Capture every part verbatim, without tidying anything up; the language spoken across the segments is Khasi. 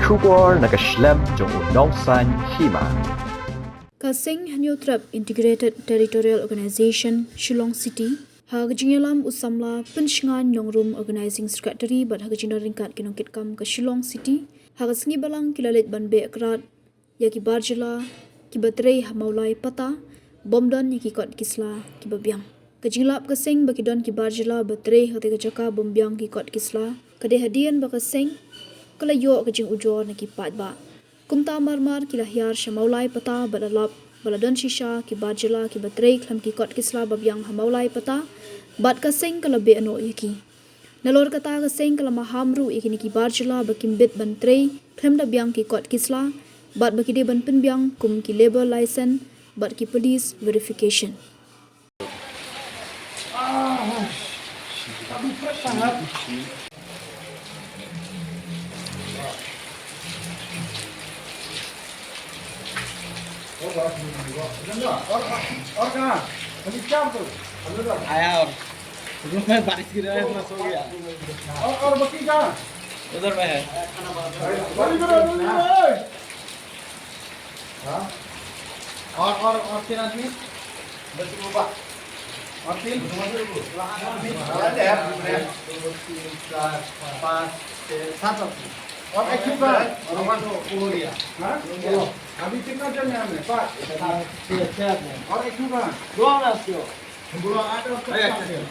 Khubor na ka shlem jong u nongsaiñ hima. Ka seng Hynñiewtrep Integrated Territorial Organization, Shillong City, ha ka jingïalam u samla Pynshngaiñ Nongrum, Organizing Secretary, bad ha ka jingdon ryngkat ki nongkitkam ka Shillong City, ha ka sngi Balang ki la leit ban beh krad ïa ki bar jylla kiba trei ha Mawlai Pata, bym don ïa ki kot ki sla kiba biang. Ka jinglap ka seng ba ki don ki bar jylla ba trei ha kata ka jaka bym biang ki kot ki sla ka dei hadien ba ka seng ka la ïoh ka jingujor na ki paidbah. Kumta marmar ki la hiar sha Mawlai Pata bad la lap ba la don shisha ki bar jylla kiba trei khlem ki kot ki sla ba biang ha Mawlai Pata, bad ka seng ka la beh noh ïa ki. Nalor kata ka seng ka la maham ruh ïa kine ki bar jylla ba kim bit ban trei khlem da biang ki kot ki sla, bad ba ki dei ban pynbiang kum ki labour license bad ki police verification. आया और रूम में बारिश गिर रहा है, इतना सो गया। और, और बकी कहाँ? उधर में है। जल्दी करो, जल्दी करो, ए। हाँ? और, और, और तीन आदमी? बस वो बा-, और तीन? दो, तीन, चार, पाँच, छः, सात आदमी। और एक छुपा है? और वो तो हो गया। हाँ? अभी कितना जन है हमें? पाँच? छः, छः आदमी। और एक छुपा है? दो आदमी। Belum ada. Ayo, ayo, ayo.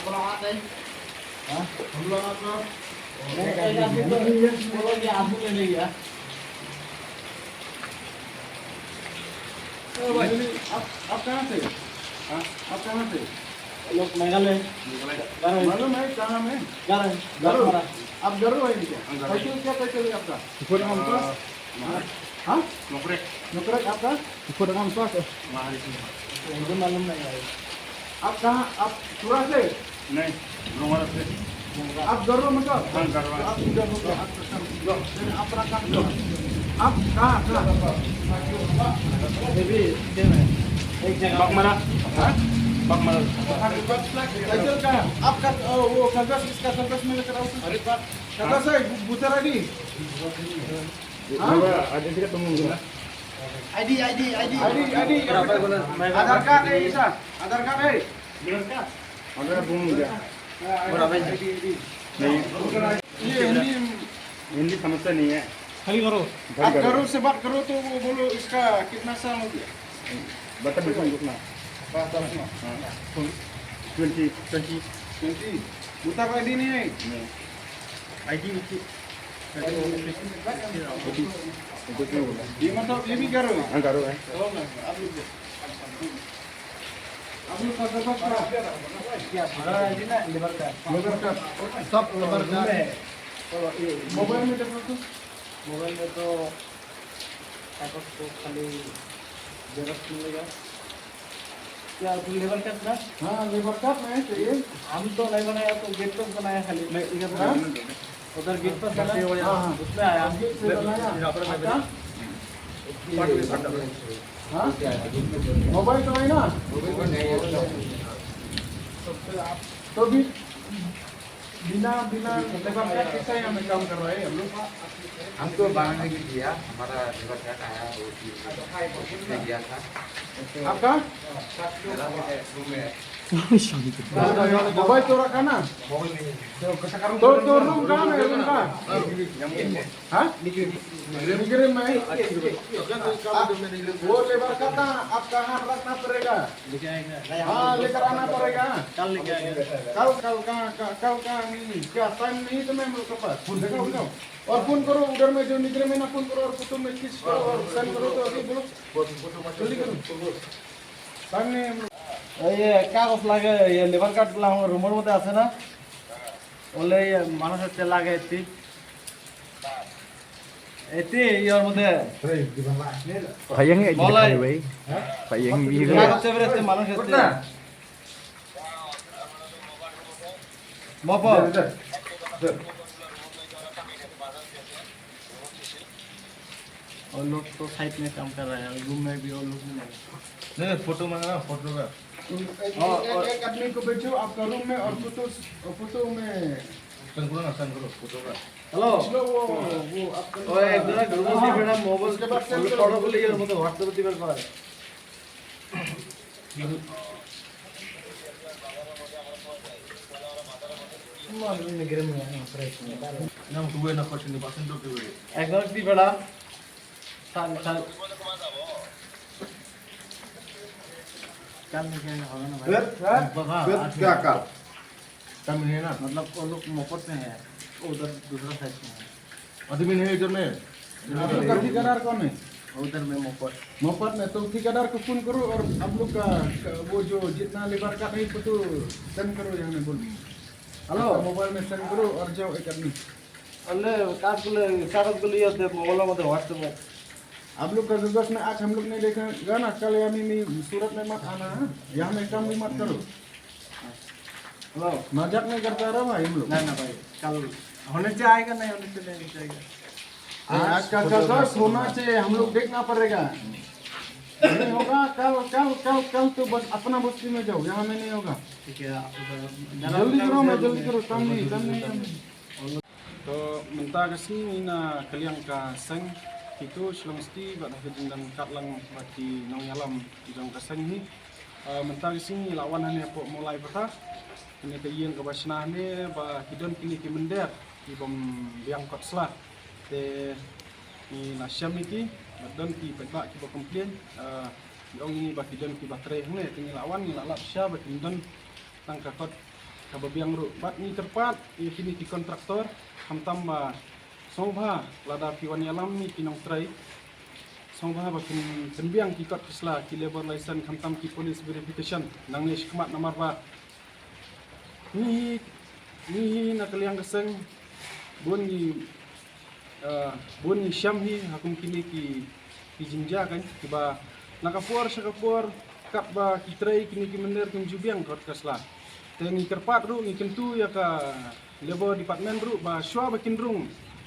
Belum ada. Hah? Belum ada. Ayo, ayo, ayo. Belum dia, aku ni ya. आप, आप कहाँ से? हाँ? आप कहाँ से? लोग मेघालय। मेघालय। गरम। मालूम है कहाँ में? गरम। गरम। गरम। आप गरम है क्या? हाँ, गरम। Title क्या title है आपका? Ibu nama apa? हाँ? Nokrek. Nokrek आपका? Ibu nama apa? Mahari. मुझे मालूम नहीं है। आप कहाँ, आप चूरा से? नहीं, लोंगड़ा से। आप गरुड़ मतलब? हाँ, गरुड़। आप इधर हो गया, आप, आप, आप रखा दो। आप कहाँ, कहाँ? ये भी सेम है। एक जगह। बागमारा। हाँ? बागमारा। साइकिल कहाँ? आपका, वो खरगोश, इसका खरगोश में लेकर आओ। अरे बाप। खरगोश है, बु-, बुतरा दी। हाँ? Ada juga temen gua. ID, ID, ID. ID, ID. Aadhaar card है इसका? Aadhaar card है? Aadhaar card? Aadhaar card belum juga. हाँ, ID, ID। नहीं। ये हिंदी, हिंदी समझता नहीं है। खाली करो। आप गरुड़ से बात करो तो वो बोलो इसका कितना साल हो गया? बता, बता, रुकना। बता, रुकना। हाँ। Twenty। Twenty। Twenty। बुतरा ID नहीं है? नहीं। ID। ये मतलब ये भी गरुड़ है? हाँ, गरुड़ है। आप लोग, आप लोग का दरबार क्या? क्या? हाँ, ये ना, लेबर का। लेबर का। सब लेबर का। मोबाइल में देखो तो। मोबाइल में तो कागज तो खाली जेरॉक्स मिलेगा। क्या तुम लेबर कार्ड ना? हाँ, लेबर कार्ड नहीं चाहिए। हम तो नहीं बनाया, तो गेट पास बनाया खाली। नहीं, इधर हाँ? उधर गेट पास बना, हाँ, हाँ। उसमें आया। गेट से बनाया। आपका? हाँ? मोबाइल तो है ना? तो भी बिना, बिना लेबर कार्ड के कैसे यहाँ में काम कर रहे हैं हम लोग? हमको बनाने के लिए दिया, हमारा लेबर कार्ड आया, वो चीज़ से दिया था। आपका? मेरा तो है, रूम में है। मोबाइल तो रखा ना? मोबाइल नहीं है। तो, तो रूम कहाँ में है, रूम कहाँ? हाँ? निकले। निकले में? वो लेबर कार्ड ना आपका हाथ रखना पड़ेगा। हाँ, लेकर आना पड़ेगा। कल लेके आएंगे। कल, कल कहाँ, कल, कल कहाँ नहीं? क्या टाइम नहीं तो मैं हम लोग के पास। फोन देखो, देखो। और फोन करो, उधर में जो निगरे में ना फोन करो और फोटो में किस करो और सेंड करो तो अभी बोलो। जल्दी करो। टाइम नहीं हम लोग। এই যে কাগজ লাগে, এই লেবার কার্ড গুলো আমার রুমের মধ্যে আছে না? বলে এই মানুষের চেয়ে লাগে এটি। এটি ইয়ার মধ্যে। Payung i Malay. Payung i. Kago chevre este মানুষ este. Mopo. और लोग तो साइड में काम कर रहा है, रूम में भी और लोग नहीं है। नहीं, नहीं, फोटो मांग रहा, फोटो का। एक, एक, एक आदमी को भेजो आपका रूम में और फोटो, फोटो में। सेंड करो ना, सेंड करो, फोटो का। হ্যালো। ওই একজনের গ্রুপ আছে, ম্যাডাম, মোবাইল ফটো খুলে ইয়ে মতো হোয়াটসঅ্যাপে দিবেন পারে। একজনের দিবে না। সান সান। কাল নিয়ে হবে না ভাই। फिर? फिर क्या कल? कम है ना? मतलब वो लोग मोफत में है, उधर दूसरा साइड में है। आदमी नहीं है इधर में? आप लोग का ठेकेदार कौन है? उधर में मोफत। मोफत में, तो ठेकेदार को फोन करो और आप लोग का, का वो जो जितना लेबर का नहीं, फोटो सेंड करो यहाँ में बोल। हेलो, मोबाइल में सेंड करो और जाओ एक आदमी। अरे, कागज को ले, कागज को लिए थे, मोबाइल में तो व्हाट्सएप में। आप लोग का जरूरत में आज हम लोग नहीं देखेगा ना, कल या में, में सूरत में मत आना, हाँ? यहाँ में काम भी मत करो। हेलो। मजाक नहीं करता रहा भाई हम लोग। ना, ना भाई, कल होने से आएगा, नहीं होने से नहीं जाएगा। आज का जरूरत होना चाहिए, हम लोग देखना पड़ेगा। नहीं होगा, कल, कल, कल, कल तो बस अपना बस्ती में जाओ, यहाँ में नहीं होगा। ठीक है, आप उधर जल्दी करो, मैं जल्दी करो, काम नहीं, काम नहीं, काम नहीं। To mynta ka sngi ngi na ka liang ka seng, kito Shillong City bad ha ka jingdon kat lang bad ki nongïalam jong ka seng hi. Ah, mynta ka sngi ngi la wan hangne hapoh Mawlai Pata. Kane ka ïing kaba shna hangne ba ki don kine ki mynder ki bym biang kot sla. Te ngi la shem ïa ki bad don ki paidbah kiba complain, ah, ki ong ïa ngi ba ki don kiba trei hangne, te ngi la wan ngi la lap sha ba kim don tang ka kot kaba biang ruh. Bad ngi kyrpad ïa kine ki kontraktor, khamtam ba sngewbha lada phi wan ïalam ïa ki nongtrei, sngewbha ba kin pynbiang ki kot ki sla, ki labour license, khamtam ki police verification nangne shakhmat, namar ba ngi hi, ngi hi na ka liang ka seng bun ngi Ah, bun ngi shem hi ha kum kine ki, ki jingjia kan, kiba na ka por sha ka por katba ki trei kine ki mynder kim ju biang kot ka sla. Te ngi kyrpad ruh, ngi kyntu ïa ka Labour Department ruh ba shuwa ba kin rung,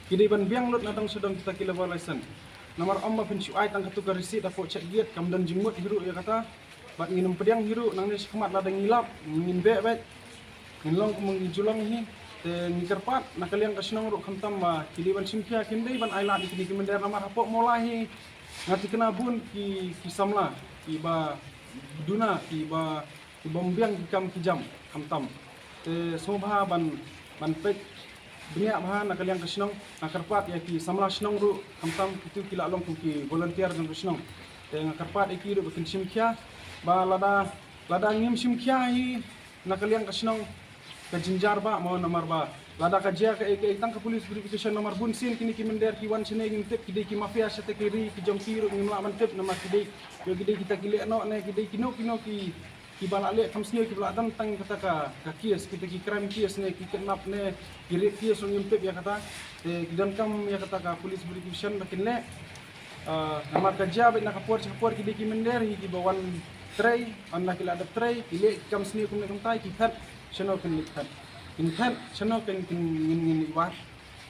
ki dei ban biang lut na dong sha dong kita ki labour license. Namar ym ba phin shu ai tang katu ka receipt hapoh check gate, kam don jingmut hi ruh ïa kata. Bad ngin ym pdiang hi ruh, nangne shakhmat lada ngi lap ngin beh beit. Ngin long kum ngi ju long hi. Te ngi kyrpad na ka liang ka shnong ruh, khamtam ba ki dei ban shim khia, kim dei ban ai lad ïa kine ki mynder, namar hapoh Mawlai hi nga thikna bun ki, ki samla kiba duna, kiba, ki bym biang ki kam ki jam, khamtam. Te sngewbha ban, ban peit bniah bha na ka liang ka shnong. Nga kyrpad ïa ki samla shnong ruh, khamtam kito ki la long kum ki volunteer jong ka shnong. Te nga kyrpad ïa ki ruh ba kin shim khia, ba lada, lada ngim shim khia hi na ka liang ka shnong, ka jynjar bha mo, namar ba lada ka jia kaei kaei, tang ka police verification, namar bun sien kine ki mynder ki wan shane ngim tip, ki dei ki mafia shatei ki ri, ki jong ki ruh ngim lah ban tip, namar ki dei, ïoh ki dei kita ki leh noh ne ki dei kino kino ki, kiba la leh kham sniew, kiba la don tang kata ka, ka case, kita ki crime case ne, ki kidnap ne, ki rape case, ngim tip ïa kata. Te ki donkam ïa kata ka police verification ba kin leh. Ah, namar ka jia beit na ka por sha ka por, ki dei ki mynder hi kiba wan trei, ynda ki la dep trei ki leh ki kam sniew kumne kumtai, ki phet shano kin leit phet, kin phet shano kin, kin ngin, ngin leit wad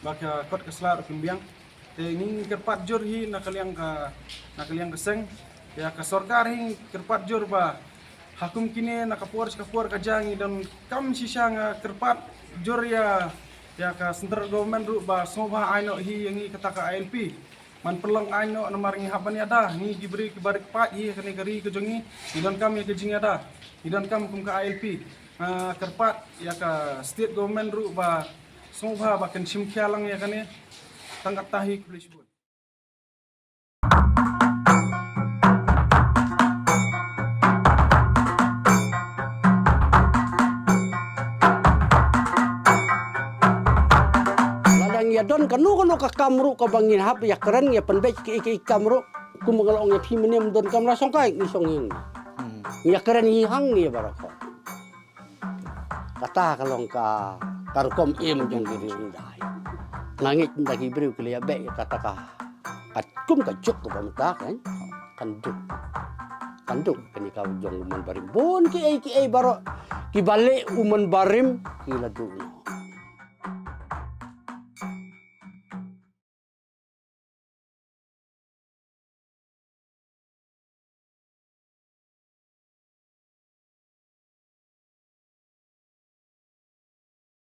ba ka kot ka sla ruh kim biang. Te ngi kyrpad jur hi na ka liang ka, na ka liang ka seng ïa ka sorkar, hi kyrpad jur ba ha kum kine na ka por sha ka por ka jia ngi donkam shisha. Nga kyrpad jur ïa, ïa ka central government ruh ba sngewbha ai noh hi ïa ngi kata ka I L P. Man pynlong ai noh, namar ngi hap ban ïada, ngi ki briew kiba rit paid hi ha kane ka ri ka jong ngi, ngi donkam ïa ka jingïada, ngi donkam kum ka I L P. Nga kyrpad ïa ka state government ruh ba sngewbha ba kan shim khia lang ïa kane. Tang katta hi, khublei shibun. Lada ngi ïa don kano kano ka kam ruh kaba ngin hap ïa kren ïa pynbeit kiei kiei ki kam ruh, kumba nga la ong ïa phi mynne, ym don kam la shong kai ngi shong ïing. Ngi ïa kren hi hangne baroh. Kata ka long ka, ka rukom im jong ki riewhyndai. Nga ngeit ynda ki briew ki la ïa beh ïa kata ka, ka kum ka juk kaba mynta kan, kan duk. Kan duk kane ka jong u Mon Barim. Bun kiei kiei baroh kiba leh u Mon Barim ki la duh noh.